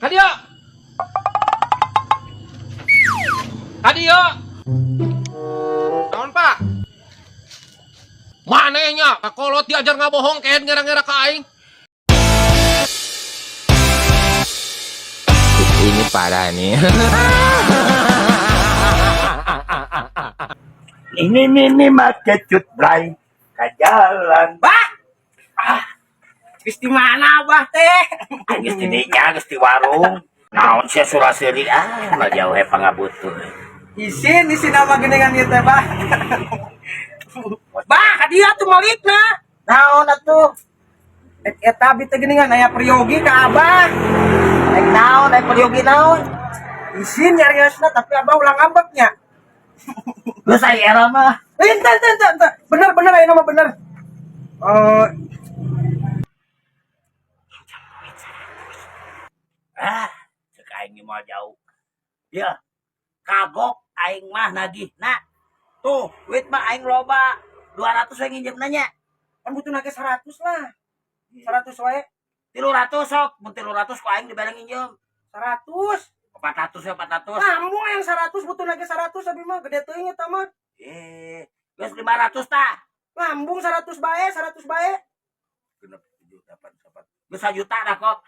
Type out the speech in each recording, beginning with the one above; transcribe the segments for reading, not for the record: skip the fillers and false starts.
Kadio. Kadio. Naon, Pak? Manehnya kakolot diajar ngabohong kehed ngera-ngera ka aing. Ini parah nih. Ini ini make cut bray ka jalan. Bah. Ah. Geus di mana Abah teh? Geus di dinya, geus di warung. Naon sia sura-seuri ah, lah jauh he pangabutuh. Isin, isin apa geningan ieu teh, Bah? Bah, ka dieu atuh malikna. Naon atuh? Eta abi teh geuningan aya priyogi ka Abah. Rek naon, aya priyogi naon? Isin nyariosna tapi Abah ulah ngambeknya. Geus aya era mah. Eh, ente, ente, ente, ente. Bener, bener, ayo nama bener. Eh, Ah, cek aing mah jauh. Ya, kagok aing mah nagihna. Tuh, duit mah aing loba. 200 we nginjem nanya. Kan butuh nage 100 lah. 100 wae. 300 sok, mun 300 ku aing dibere nginjem. 100. 400 ya 400. Lambung yang 100 butuh nage 100 abi mah gede teuing eta mah. Eh, geus 500 tah. Lambung 100 bae, 100 bae. 6 7 8 9. Geus sajuta dah kok.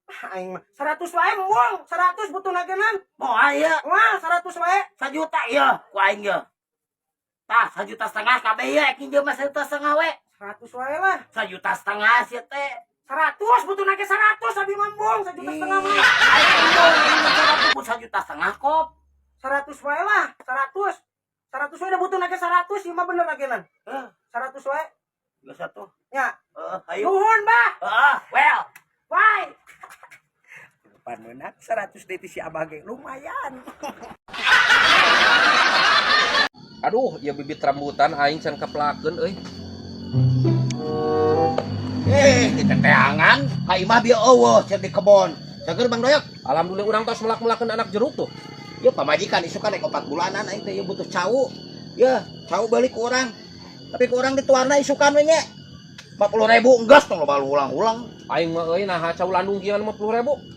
Ah, aing mah 100 wae embung, 100 butuh nagenan. Moal ieu. Wah, 100 wae. Sajuta ieu ku aing ieu. Tah, 1,5 juta kabeh ieu ek nginjem mah 1,5 juta we. 100 wae lah. 1,5 juta sia teh. 100 butuh nage 100 abi mah embung, 1,5 juta mah. Aing embung nginjem 100 1,5 juta kop. 100 wae lah, 100. 100 wae udah butuh nage 100 ieu mah bener nagenan. Heh, 100 wae. geus atuh. Ya. Heeh, ayo. Nuhun, Bah. Heeh, well. Bye. Depan menang 100 deui si Abah ge lumayan. Aduh, ya bibit rambutan aing can kepelakeun euy. Eh, diteteangan, ka imah bieu eueuh cer di kebon. Seger Bang Doyok. Alhamdulillah urang tos melak-melakeun anak jeruk tuh. Ieu pamajikan isukan rek 4 bulanan aing teh ieu butuh cau. Yeuh, cau beli ku urang. Tapi ku urang dituarna isukan we nya. 50.000 enggeus tong loba ulang-ulang. Aing mah euy naha cau landung kieu 50.000.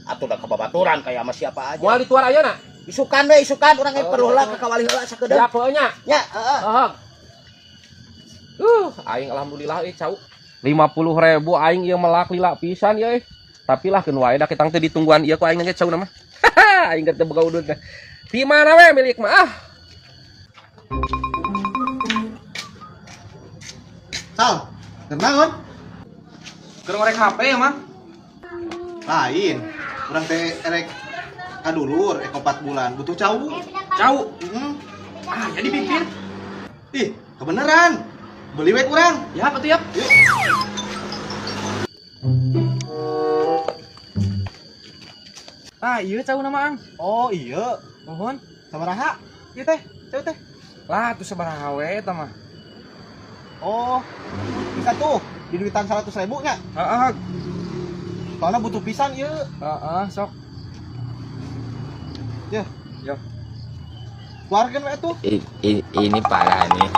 Atuh da kababaturan kayak sama siapa aja. Moal dituar ayeuna. Isukan we isukan urang ge Oh, perlu heula oh. ka kawali heula sakedeung. Siap heuh nya. Nya, heeh. Heeh. Aing alhamdulillah euy cau. 50.000 aing ieu melak lila pisan ieu euy. Tapi lah keun wae da kitang teh ditungguan ieu ku aing ge cau mah. Aing teh boga udud teh. Di mana we milik mah ah. Sal, kenaon? Keur ngorek HP ya, Mang? Lain. Urang teh erek kadulur ek 4 bulan butuh cau. Cau. Heeh. Ah, jadi bibir. Ih, kebeneran. Beli we kurang. Ya, apa tuh, yap? Yuk. Ah, iya cau nama Ang. Oh iya, Mohon. sabaraha? Ieu teh, cau teh. Lah, tuh sabaraha we eta mah. Oh, bisa tuh di duitan 100.000 nya. Heeh. Soalnya butuh pisan ieu. Heeh, sok. Ya. Ya. Keluarkan we tuh. Ini parah nih.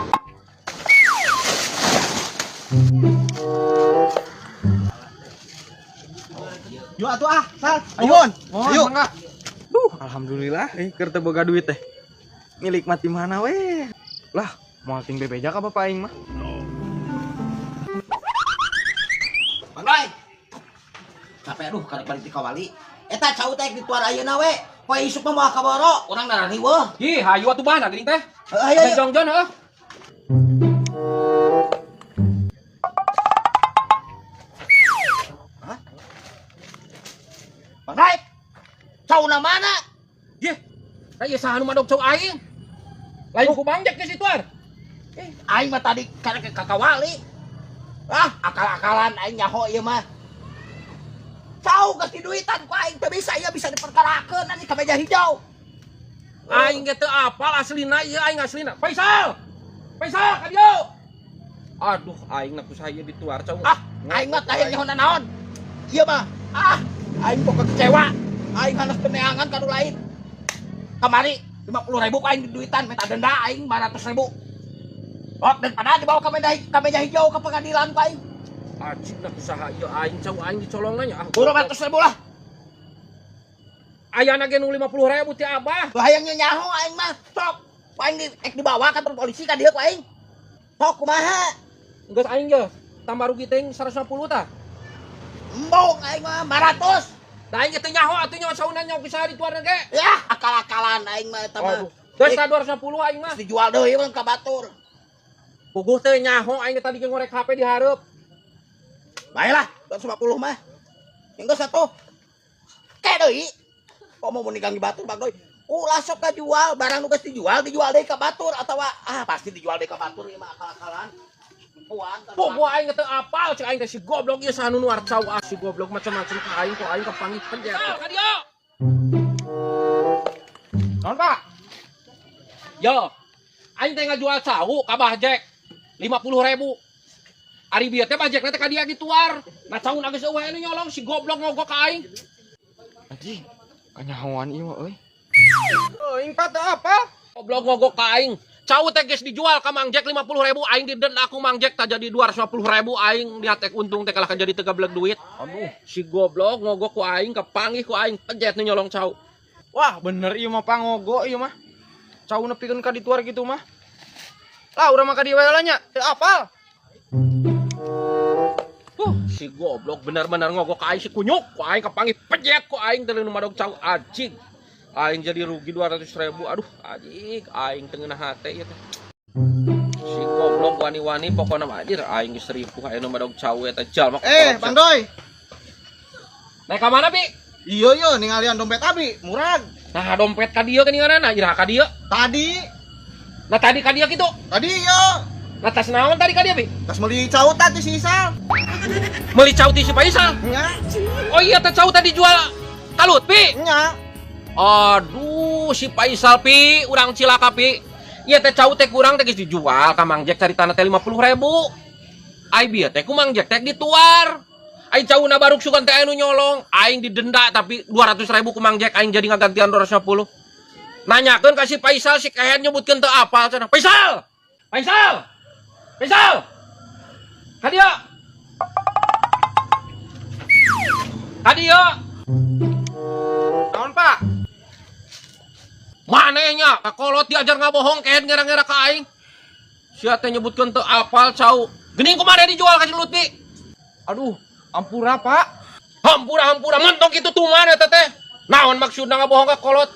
Yuk atuh ah, Sal. Nuhun. Mohon, Ayo. mangga. Duh, alhamdulillah euy keur teu boga duit teh. Milik mati mana we? Lah, moal ting bebeja ka bapak aing mah. Bang Doy. Capek aduh karek balik ti kawali. Eta cau teh dituar ayeuna we. Poe isuk mah moal kaboro, urang darah riweuh. Ih, hayu atuh bah geuning teh. Heeh, ayo ayo. Jongjon heuh. Bang Doy. Cauna mana? Yeh, da ieu saha nu madog cau aing? Lain ku Bang Jack geus dituar. Eh, aing mah tadi karek ka kawali. Ah, akal-akalan aing nyaho ieu mah. Cau geus diduitan ku aing teu bisa ieu bisa diperkarakeun anjing ka meja hijau. Aing ge teu apal aslina ieu aing aslina. Faisal. Faisal ka dieu. Aduh, aing na ku saya dituar cau. Ah, aing mah teh nyaho naon. Ieu mah, ah, aing pokok kecewa. Aing hanas peneangan ka nu lain. Kamari 50.000 ku aing diduitan minta denda aing 500.000. Oh, dan pada dibawa ke meja hijau ke pengadilan ku aing. Acik lah usaha ieu aing cau aing dicolong nya. Ah, 200 ribu lah. Ayana ge nu 50 ribu ti Abah. Tuh hayang nyaho aing mah. Sok. Ku aing di, ek dibawa kantor polisi ka dieu ku aing. Sok kumaha? Geus aing ge tambah rugi teh 150 tah. Embung aing mah 400. Da aing ge teu nyaho atuh nyaho sauna nyaho kusaha dituarna ge. Ya, akal-akalan aing mah eta mah. Aduh. Geus tah 250 aing mah. Geus dijual deui mah ka batur. Puguh teu nyaho aing tadi ge ngorek HP di hareup. Baiklah, 250 mah. Enggeus atuh. Ke deui. Kok mau nigang di batur bagoy. Ulah sok kajual, barang nu geus dijual dijual deui ka batur atawa ah pasti dijual deui ka batur ieu mah akal-akalan. Nipuan. Puguh aing teu apal cek aing teh si goblok ieu saha nu nuar cau, ah si goblok macam-macam ka aing, ku aing kapanggih penjara. Ka dieu. Naon, Pak? Yo. Aing teh ngajual cau ka Bah Jack 50 ribu. Ari bieu teh Bah Jack teh ka dia dituar. Nah, cauna geus eueuh anu nyolong, si goblok ngogok ka aing. Anjing, kanyahoan ieu mah euy. Euy, Pak teu apa? Goblok ngogok ka aing. Cau teh geus dijual ka Mang Jack 50 ribu, aing didenda ku Mang Jack tah jadi 250 ribu, aing lihat tek untung teh kalah jadi teu gablek duit. Aduh. Si goblok ngogok ku aing, kepanggih ku aing pejet nu nyolong cau. Wah, bener ieu mah pangogo ieu mah. Cau nepikeun ka dituar gitu mah. Lah, urang mah ka dieu we lah nya, teu apal. Si goblok bener-bener ngogok ka aing, si kunyuk, ku aing kepanggih pejet ku aing teh nu madog cau anjing. Aing jadi rugi 200 ribu. Aduh, anjing, aing teu ngeunah hate ieu teh. Si goblok wani-wani pokona mah anjir aing geus ripuh aya nu madog cau eta jalma. Eh, Bang Doi. Naik ka mana, Bi? Iya iya, ningalian dompet abi, murag. Nah, dompet ka dieu geuningan, iraha ka dieu? Tadi, Nah, tadi ka dieu kitu. Tadi iya. Nah, tas naon tadi ka dieu, Bi? Tas meuli cau tadi si Isal. Meuli cau ti si Faisal. Nya, Oh iya, teh cau tadi jual ka Lutfi. Nya. Aduh, si Faisal, Pi, urang cilaka, Pi. Iya teh cau teh kurang teh geus dijual ka Mang Jack caritana teh 50 ribu. Ai bieu teh ku Mang Jack teh dituar. Ai cauna baruk sugan teh anu nyolong, aing didenda tapi 200 ribu ku Mang Jack, aing jadi ngagantian 250. Nanyakeun ka si Faisal, si kehed nyebutkeun teu apal cenah. Faisal! Faisal! Faisal! Ka dieu. Ka dieu. Naon, Pak? Manehnya kakolot diajar ngabohong, kehed ngera-ngera ka aing. Sia teh nyebutkeun teu apal cau. Geuning kumaha dijual ka si Lutfi? Aduh, ampura, Pak. Hampura hampura mentok itu tuh mana teh teh? Naon maksudna ngabohong ka kolot?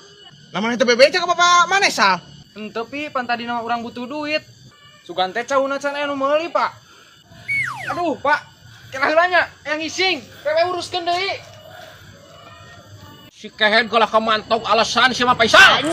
Namanya teh bebeja ka bapak mana Sal? Henteu pi, pan tadi nama urang butuh duit. Sugan teh cauna can aya nu meuli, Pak. Aduh, Pak. Kira heula nya, yang ngising. Pewe uruskeun deui. Si kehed kalah kamantok alasan si mah Faisal.